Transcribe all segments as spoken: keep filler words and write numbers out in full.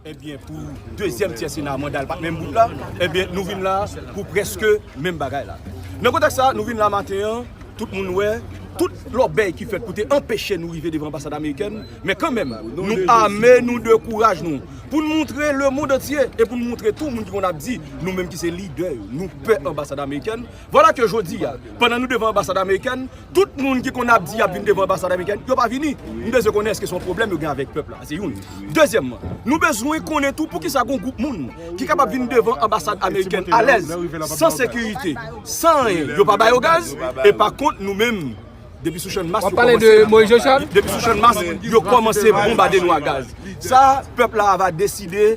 Ebyen, pou dezyèm tyè Sena, manda l pa t menm bout la, ebyen, nou vin la pou prèske menm bagay la. Nan kontèks sa, nou vin la maten an, tout moun wè, tout lòbèy ki fèt pou te anpeche nou rive devan anbasad amerikèn, men kanmenm, nou ame nou de kouraj nou, pou n montre lemonn antye, e pou n montre tou moun ki konn ap di, nou menm ki se lidè yo, nou pè anbasad amerikèn. Vwala ke jodi a, pandan nou devan anbasad amerikèn, tout moun ki konn ap di y ap vin devan anbasad amerikèn, yo pa vini. M bezwen konnen èske se yon pwoblèm yo gen avèk pèp la. Se youn. Dezyèmman, nou bezwen konnen tou poukisa gon gwoup moun ki kapab vin devan anbasad amerikèn alèz, san sekirite, san anyen, yo pa ba yo gaz, e pa kont nou menm, depi sou Channmas, yo kòmanse, depi sou Channmas, yo kòmanse bonbade nou a gaz. Sa, pèp la va deside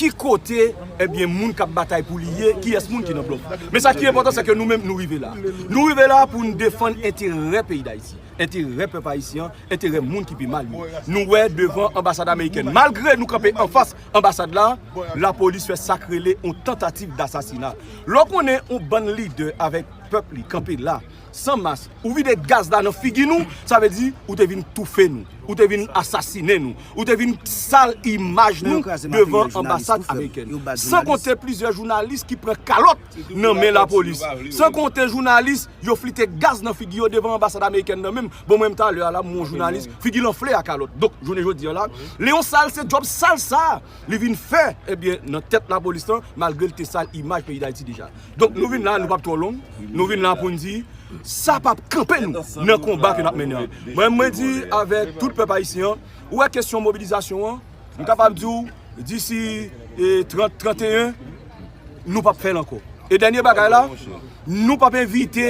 ki kote, ebyen, moun k ap batay pou li ye, kiyès moun ki nan blòf. Men sa ki enpòtan, se ke nou menm, nou rive la. Nou rive la pou n defann enterè peyi Dayiti, enterè pèp ayisyen an, enterè moun ki pi mal yo. Nou wè devan anbasad amerikèn, malgre nou kanpe anfas anbasad la, lapolis fè sa k rele yon tantativ dasasina. Lè w konnen yon bann lidè avèk pèp li kanpe la, san mas, ou vide gaz la nan figi nou, sa vle di ou te vin toufe nou, ou te vin asasinen nou, ou te vin sal imaj nou devan anbasad amerikèn. San konte plizyè jounalis ki pran kalòt nan men lapolis. San konte jounalis, yo flite gaz nan figi yo devan anbasad amerikèn nan menm. Bon, mwen, m talè a la, m wè yon jounalis, figi l anfle a kalòt. Donk, jounen jodi a la, Leon Sal, se djòb sal sa li vin fè, ebyen, nan tèt lapolis lan, malgre l te sal imaj peyi Dayiti deja. Donk, nou vin la, nou p ap twò long. Nou vin la pou n di, sa p ap kanpe nou nan konba ke n ap mennen an. Mwen, mwen di avèk tout pèp ayisyen an, ou wè kesyon mobilizasyon an, m kapab di w, disi, e, trant, tranteyen, nou p ap fè l ankò. E dènye bagay la, nou p ap envite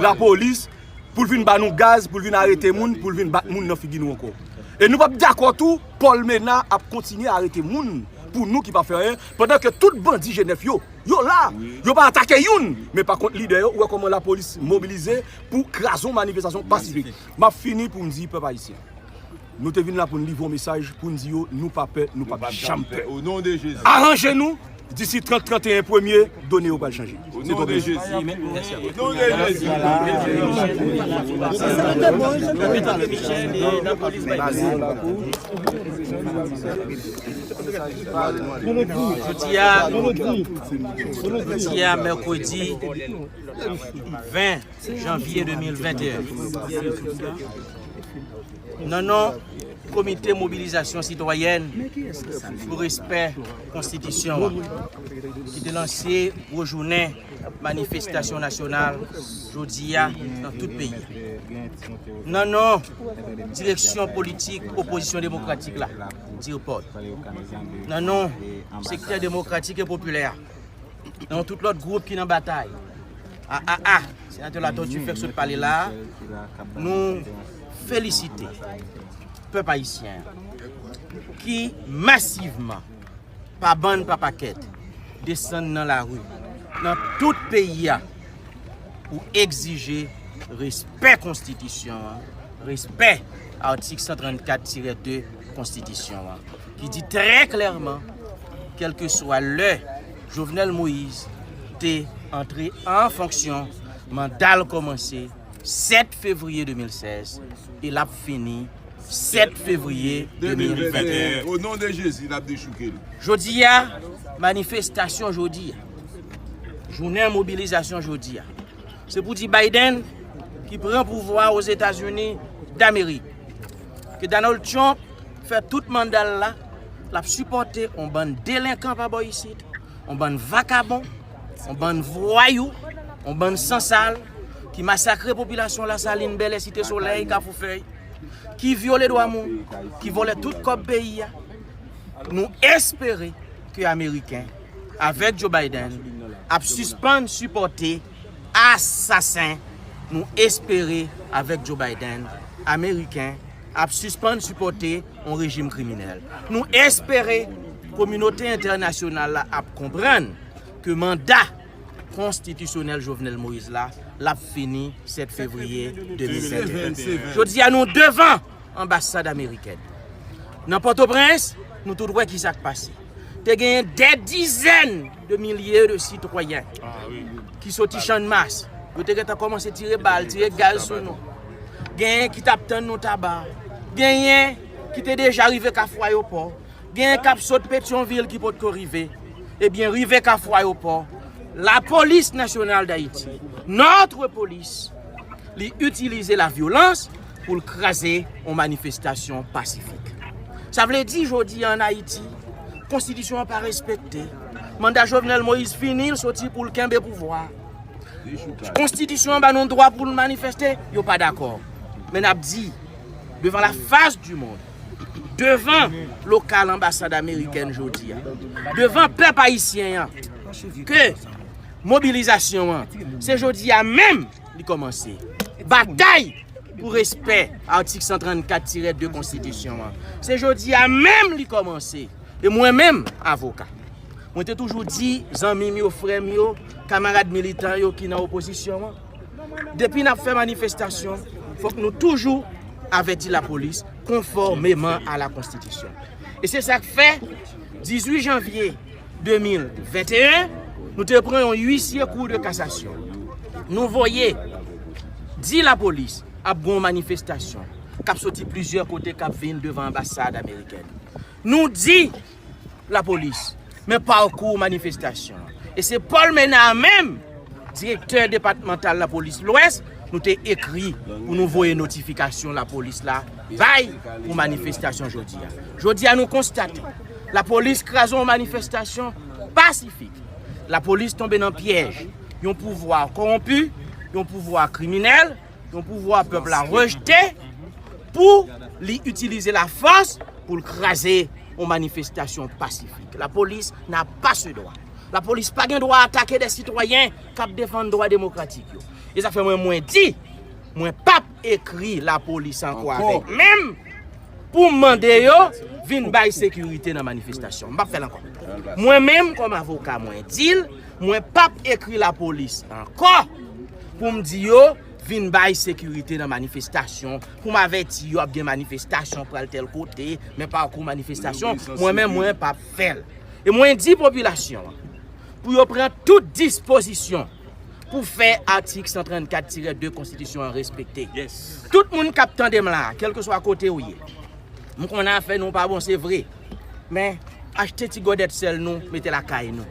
lapolis pou l vin ba nou gaz, pou l vin arete moun, pou l vin bat moun nan figi nou ankò. E nou p ap dakò tou, Paul Ménard ap kontinye arete moun pou nou ki pa fè anyen, pandan ke tout bandi G nèf yo, yo la, yo pa atake youn. Men pa kont lidè yo, ou wè kòman lapolis mobilize pou kraze yon manifestasyon pasifik. M ap fini pou m di pèp ayisyen, nou te vin la pou n livre yon mesaj, pou n di yo, nou pa pè, nou p ap janm pè. Aranje nou, disi trant, tranteyen premye, done yo pral chanje. Se tou. Jodi a, jodi a, mèkredi ven janvye de mil venteyen. Nan non Komite Mobilizasyon Sitwayèn pou Respè Konstitisyon an, ki te lanse gwo jounen manifestasyon nasyonal jodi a nan tout peyi a. Nan non direksyon politik Opozisyon Demokratik la, DIRPOD, nan non sektè demokratik e popilè a, nan tout lòt gwoup ki nan batay, A A A, Senatè Latortue fèk sot pale la a, nou felisite pèp ayisyen an ki masivman, pa bann, pa pakèt, desann nan lari nan tout peyi a pou egzije respè konstitisyon an, respè atik san trannkat tirè de konstitisyon an, ki di trè klèman, kèlkeswa lè Jovenel Moïse te antre an fonksyon, manda l kòmanse sèt fevriye de mil sèz e l ap fini sèt fevriye de mil venteyen. O non de Jezi, n ap dechouke l. Jodi a, manifestasyon jodi a, jounen mobilizasyon jodi a, se pou di Biden, ki pran pouvwa Ozetazini Damerik, ke Donald Trump fè tout manda l la, l ap sipòte yon bann delenkan pa bò isit, yon bann vakabon, yon bann vwayou, yon bann sansal, ki masakre popilasyon Lasalin, Bèlè, Site Solèy, Kafou Fèy, ki vyole dwa moun, ki vòlè tout kòb peyi a. Nou espere ke Ameriken, avèk Joe Biden, ap sispann sipòte asasen. Nou espere, avèk Joe Biden, Ameriken ap sispann sipòte yon rejim kriminèl. Nou espere kominote entènasyonal la ap konprann ke manda konstitisyonèl Jovenel Moïse la, l ap fini sèt fevriye de mil venteyen. Jodi a, nou devan anbasad amerikèn. Nan Pòtoprens, nou tout wè ki sa k pase. Te genyen dè dizèn de milye de sitwayen ki soti Channmas. Yo te gentan kòmanse tire bal, tire gaz sou nou. Genyen ki t ap tann nou Taba. Genyen ki te deja rive Kafou Ayopò. Gen k ap sot Petyonvil ki potko rive. Ebyen, rive Kafou Ayewopò, Lapolis Nasyonal Dayiti, notre police, li itilize lavyolans pou l kraze yon manifestasyon pasifik. Sa vle di, jodi a ann Ayiti, konstitisyon an pa respekte. Manda Jovenel Moïse fini, l soti pou l kenbe pouvwa. Konstitisyon an ba nou dwa pou n manifeste, yo pa dakò. Men n ap di, devan la face du monde, devan lokal anbasad amerikèn jodi a, devan pèp ayisyen an, ke mobilizasyon an, se jodi a menm li kòmanse. Batay pou respè atik san trannkat tirè de konstitisyon an, se jodi a menm li kòmanse. E mwen menm, avoka, mwen te toujou di zanmi m yo, frè m yo, kamarad militan yo ki nan opozisyon an, depi n ap fè manifestasyon, fòk nou toujou avèti lapolis konfòmeman a la konstitisyon. E se sa k fè, dizuit janvye de mil venteyen, nou te pran yon uisye kou de kasasyon. Nou voye di lapolis ap gen yon manifestasyon k ap soti plizyè kote k ap vin devan anbasad amerikèn. Nou di lapolis, men pakou manifestasyon an. E se Paul Menard menm, direktè depatmantal lapolis Lwès, nou te ekri pou nou voye notifikasyon lapolis la bay pou manifestasyon jodi a. Jodi a, nou konstate lapolis kraze yon manifestasyon pasifik. Lapolis tonbe nan pyèj yon pouvwa kòwonpi, yon pouvwa kriminèl, yon pouvwa pèp la rejte, pou li itilize lafòs pou l kraze yon manifestasyon pasifik. Lapolis n'a pas ce droit. Lapolis pa gen dwa atake de sitwayen k ap defann dwa demokratik yo. E sa fè mwen, mwen di, mwen p ap ekri lapolis ankò avèk men m pou m mande yo vin bay sekirite nan manifestasyon. M p ap fè l ankò. Mwen menm, kòm avoka, mwen di l, mwen p ap ekri lapolis ankò pou m di yo vin bay sekirite nan manifestasyon, pou m avèti yo ap gen manifestasyon pral tèl kote, men pakou manifestasyon, mwen menm, mwen p ap fè l. E mwen di popilasyon an pou yo pran tout dispozisyon pou fè atik san trannkat tirè de konstitisyon an respekte. Tout moun k ap tande m la, kèlkeswa kote w ye, m konnen afè nou pa bon, se vre. Men, achte ti gòdèt sèl nou, mete lakay nou.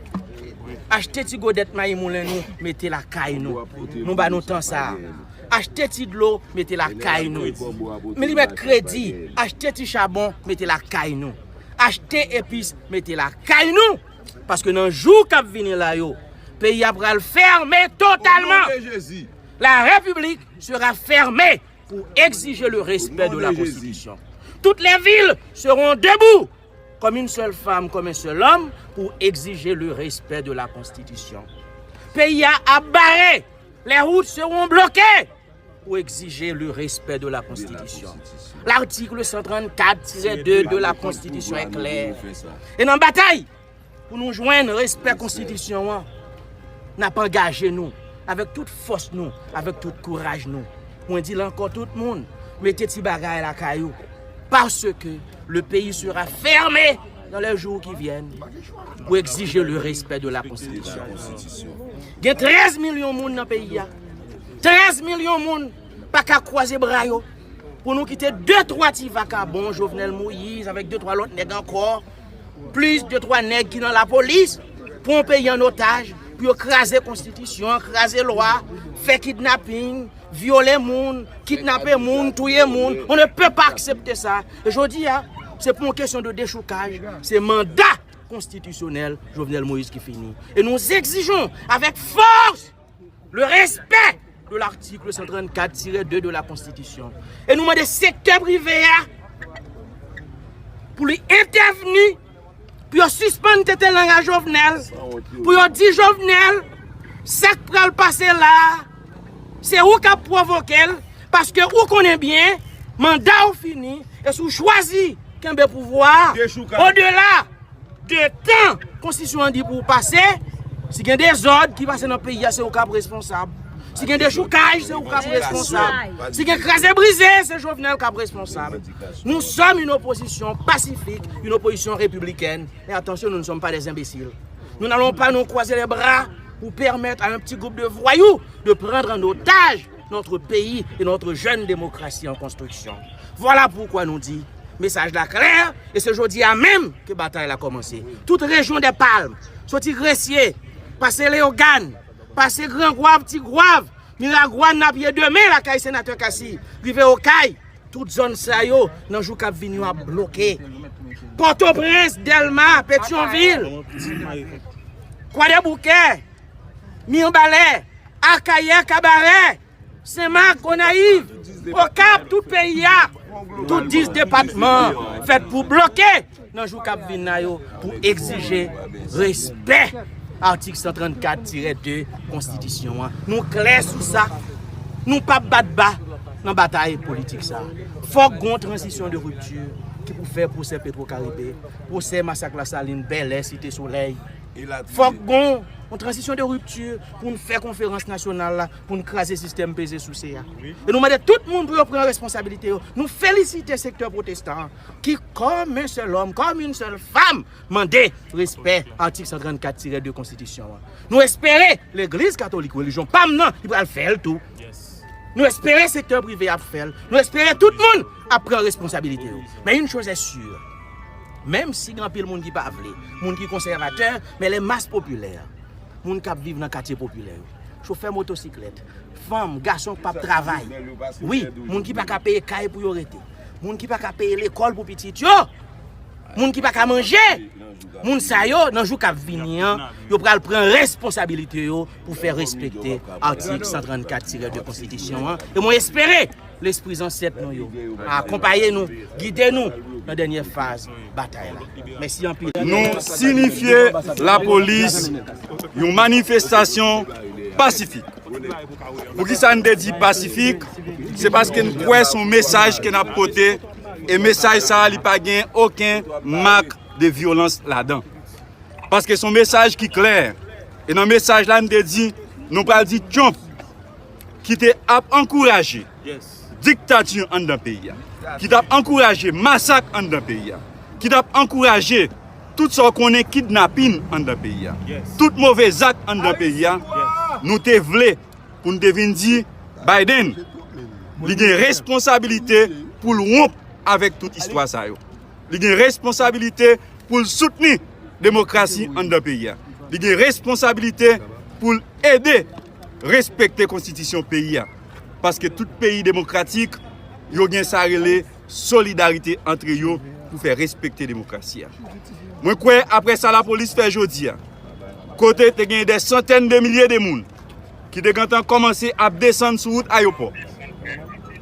Achte ti gòdèt mayi moulen nou, mete lakay nou. Nou ba nou tan sa a. Achte ti dlo, mete lakay nou. Men li mèt kredi, achte ti chabon, mete lakay nou. Achte epis, mete lakay nou. Paske nan jou k ap vini la yo, peyi a pral fèmen totalman. La République sera fermée pour exiger le respect de la Constitution. Toutes les villes seront debout comme une seule femme, comme un seul homme, pour exiger le respect de la Constitution. Peyi a ap bare, les routes seront bloquées pour exiger le respect de la Constitution. L'article cent trente-quatre tiret deux de la Constitution est clair. E nan batay pou nou jwenn respè konstitisyon an, n ap angaje nou avèk tout fòs nou, avèk tout kouraj nou. Mwen di l ankò, tout moun, mete ti bagay lakay ou, parce que le pays sera fermé dans les jours qui viennent pour exiger le respect de la Constitution. Gen trèz milyon moun nan peyi a. Trèz milyon moun pa ka kwaze bra yo pou nou kite de twa ti vakabon, Jovenel Moïse avèk de twa lòt nèg ankò, plis de twa nèg ki nan lapolis, pran peyi an otaj, pou yo kraze konstitisyon, kraze lwa, fè kidnaping, vyole moun, kidnape moun, touye moun. On ne peut pas accepter ça. E jodi a, se pa yon kesyon de dechoukaj, se manda konstitisyonèl Jovenel Moïse ki fini. Et nous exigeons avec force le respect de l'article cent trente-quatre tiret deux de la Constitution. E nou mande sektè prive a pou li entèvni, pou yo sispann tete lang a Jovenel, pou yo di Jovenel, sa k pral pase la a, se ou k ap pwovoke l, paske ou konnen byen, manda w fini, e si w chwazi kenbe pouvwa a, odela de tan konstitisyon an di pou w pase, si gen dezòd ki pase nan peyi a, se ou k ap responsab. Si gen dechoukaj, se ou k ap responsab. Si gen kraze brize, se Jovenel k ap responsab. Nous sommes une opposition pacifique, une opposition républicaine. Mais attention, nous ne sommes pas des imbéciles. Nous n'allons pas nous croiser les bras pour permettre à un petit groupe de voyous de prendre en otage notre pays et notre jeune démocratie en construction. Voilà pourquoi nous dit, Mesaj la klè, e se jodi a menm ke batay la kòmanse. Tout rejyon dè Palm, soti Gresye, pase Leyogàn, pase Gran Gwav, Ti Gwav, Miragwàn, n ap ye demen lakay senatè Cassy, rive Okay, tout zòn sa yo, nan jou k ap vini yo ap bloke. Pòtoprens, Dèlma, Petyonvil, Kwadèboukè, Mibalè, Akayè, Kabarè, Senmak, Gonayiv, Okap, tout peyi a, tout dis depatman fèt pou bloke nan jou k ap vin la yo pou egzije respè atik san trannkat tirè de konstitisyon an. Nou klè sou sa. Nou p ap bat ba nan batay politik sa. Fòk gon tranzisyon de ripti ki pou fè pwosè Petro Karibe, pwosè masak Lasalin, Bèlè, Site Solèy, fòk gon yon tranzisyon de ripti pou n fè konferans nasyonal la, pou n kraze sistèm peze souse a. E nou mande tout moun pou yo pran responsabilite yo. Nou felisite sektè pwotestan an ki, kòm yon sèl òm, kòm yon sèl fanm, mande respè atik san trannkat tirè de konstitisyon an. Nou espere legliz katolik, relijyon pa m nan, li pral fè l tou. Nou espere sektè prive ap fè l. Nou espere tout moun ap pran responsabilite yo. Men une chose est sûre, menm si gen anpil moun ki pa vle, moun ki konsèvatè, men les masses populaires, moun k ap viv nan katye popilè yo, chofè motosiklèt, fanm, gason k p ap travay, wi, moun ki pa ka peye kay pou yo rete, moun ki pa ka peye lekòl pou pitit yo, moun ki pa ka manje, moun sa yo, nan jou k ap vini an, yo pral pran responsabilite yo pou fè respekte atik san trannkat tirè de konstitisyon an. E mwen espere lespri zansèt nou yo akonpaye nou, gide nou nan dènyè faz batay la. Mèsi anpil. Nou sinifye lapolis yon manifestasyon pasifik. Poukisa n te di pasifik? Se paske n kwè se yon mesaj ke n ap pote, e mesaj sa a, li pa gen okenn mak de vyolans ladan. Paske se yon mesaj ki klè. E nan mesaj la, n te di, nou pral di Trump ki te ap ankouraje diktati anndan peyi a, ki t ap ankouraje masak anndan peyi a, ki t ap ankouraje tout sa w konnen kidnapin anndan peyi a, tout move zak anndan peyi a, nou te vle pou n te vin di Biden, li gen responsabilite pou l wonp avèk tout istwa sa yo. Li gen responsabilite pou l soutni demokrasi anndan peyi a. Li gen responsabilite pou l ede respekte konstitisyon peyi a. Paske tout peyi demokratik, yo gen sa rele solidarite antre yo pou fè respekte demokrasi a. Mwen kwè apre sa lapolis fè jodi a, kote te gen dè santèn de milye de moun ki te gentan kòmanse ap desann sou wout ayewopò,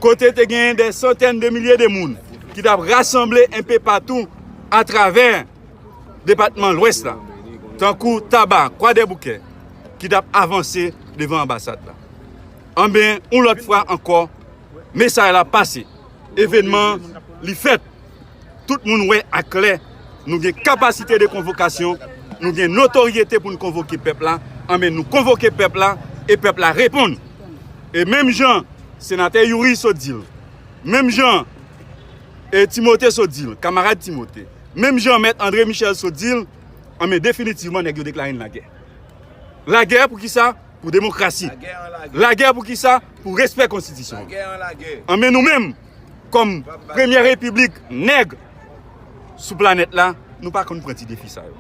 kote te gen dè santèn de milye de moun ki t ap rasanble enpe patou atravè depatman Lwès la, tankou Taba, Kwadèboukè, ki t ap avanse devan anbasad la. Anben, yon lòt fwa ankò, mesaj la pase. Evènman, li fèt. Tout moun wè aklè, nou gen kapasite de konvokasyon, nou gen notoryete pou n konvoke pèp la, anben nou konvoke pèp la, e pèp la reponn. E menm jan senatè Youri sot di l, menm jan e Timote sot di l, kamarad Timote, menm jan mèt André Michel sot di l, anben definitivman nèg yo deklare n lagè. Lagè pou kisa? Pou demokrasi. Lagè pou kisa? Pou respè konstitisyon. Anben nou menm, kòm premyè repiblik nèg sou planèt la, nou pa konn pran ti defi sa yo.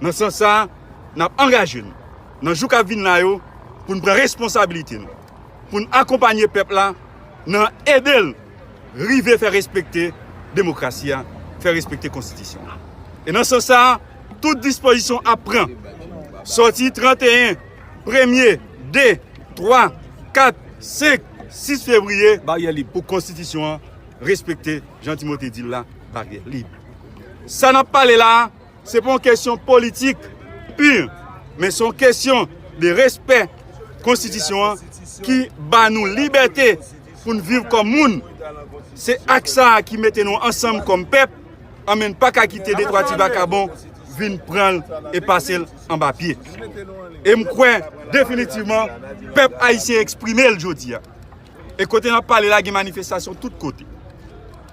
Nan sans sa a, n ap angaje n nan jou k ap vin la yo pou n pran responsabilite nou, pou n akonpanye pèp la nan ede l rive fè respekte demokrasi a, fè respekte konstitisyon an. E nan sans sa a, tout dispozisyon ap pran, sòti tranteyen, premye, de, twa, kat, senk, sis fevriye, baryè lib pou konstitisyon an respekte, jan Timote di l la, baryè lib. Sa n ap pale la a, se pa yon kesyon politik pi, men se yon kesyon de respè konstitisyon an ki ba nou libète pou n viv kòm moun. Se ak sa a ki mete nou ansanm kòm pèp, anben n pa ka kite de twa ti vakabon vin pran l e pase l anba pye. E m kwè definitivman pèp ayisyen eksprime l jodi a. E kote n ap pale la, gen manifestasyon tout kote.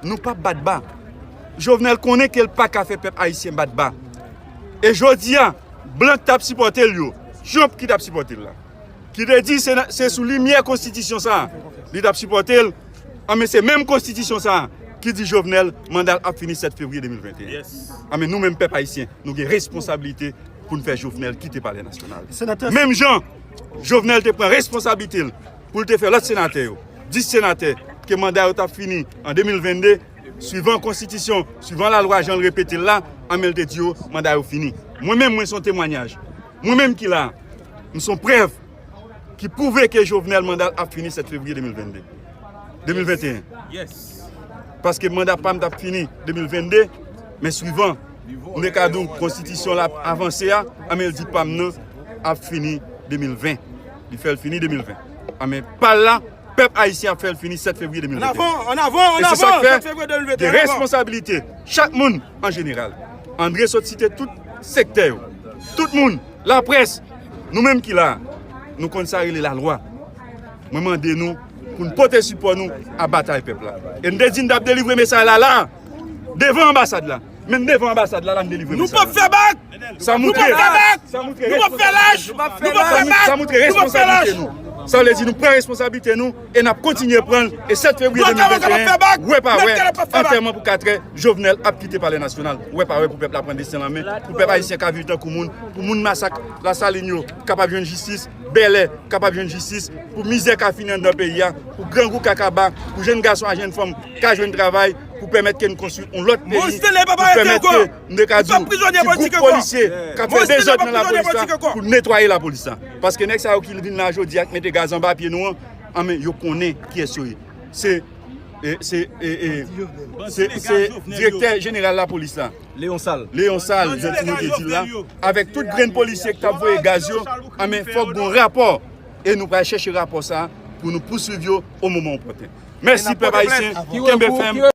Nou p ap bat ba. Jovenel konnen ke l pa ka fè pèp ayisyen bat ba. E jodi a, blan k t ap sipòte l yo, Trump ki t ap sipòte l la, ki te di se nan, se sou limyè konstitisyon sa a li t ap sipòte l, anben se menm konstitisyon sa a ki di Jovenel, manda l ap fini sèt fevriye de mil venteyen. Anben, nou menm pèp ayisyen, nou gen responsablite pou n fè Jovenel kite Palè Nasyonal. Menm jan Jovenel te pran responsablite l pou l te fè lòt senatè yo, dis senatè, ke manda yo t ap fini an de mil vennde, swivan konstitisyon, swivan lalwa jan l repete l la, anben l te di yo manda yo fini. Mwen menm, mwen se yon temwanyaj. Mwen menm ki la, m se yon prèv ki pwouve ke Jovenel manda l ap fini sèt fevriye de mil vennde, de mil venteyen. Paske manda pa m t ap fini de mil vennde, men swivan m te ka di w konstitisyon la ap avanse a, anben l di pa m nan ap fini de mil ven. Li fè l fini de mil ven. Anben pa l la, pèp ayisyen ap fè l fini sèt fevriye de mil venteyen. An avan, an avan, an avan, sèt fevriye de mil venteyen. E se sa k fè gen responsabilite chak moun an jeneral. Andre sot site tout sektè yo, tout moun, laprès, nou menm ki la, nou konn sa rele lalwa. Mwen mande nou pou n pote sipò nou a batay pèp la. E n te di n t ap delivre mesaj la la, devan anbasad la. Men devan anbasad la, la n delivre mesaj la. Nou p ap fè bak! Sa moutre, sa moutre, nou p ap fè lach! Nou p ap fè bak! Sa moutre responsabilite nou. Sa vle di nou pran responsablite nou e n ap kontinye pran l. E sèt fevriye de mil venteyen, wè pa wè, antèman pou katrè, Jovenel ap kite Palè Nasyonal. Wè pa wè pou pèp la pran desten l an men, pou pèp ayisyen ka viv tankou moun, pou moun masak Lasalin yo kapab jwenn jistis, Bèlè kapab jwenn jistis, pou mizè ka fini anndan peyi a, pou grangou ka kaba, pou jèn gason ak jèn fanm ka jwenn travay, pou pèmèt ke n konstwi yon lòt peyi, pou pèmèt ke, m te ka di w, ti gwoup polisye k ap fè dezòd nan lapolis la, pou netwaye lapolis la. Paske nèg sa yo ki vin la jodi a, k mete gaz anba pye nou an, anben, yo konnen kiyès yo ye. Se, e, se, e, e, se, se direktè jeneral lapolis la. Leon Sal. Leon Sal, jan Timote di l la, avèk tout grenn polisye k t ap voye gaz yo, anben, fòk gen yon rapò. E nou pral chèche rapò sa a pou nou pouswiv yo o moman opòten. Mèsi, pèp ayisyen, kenbe fèm.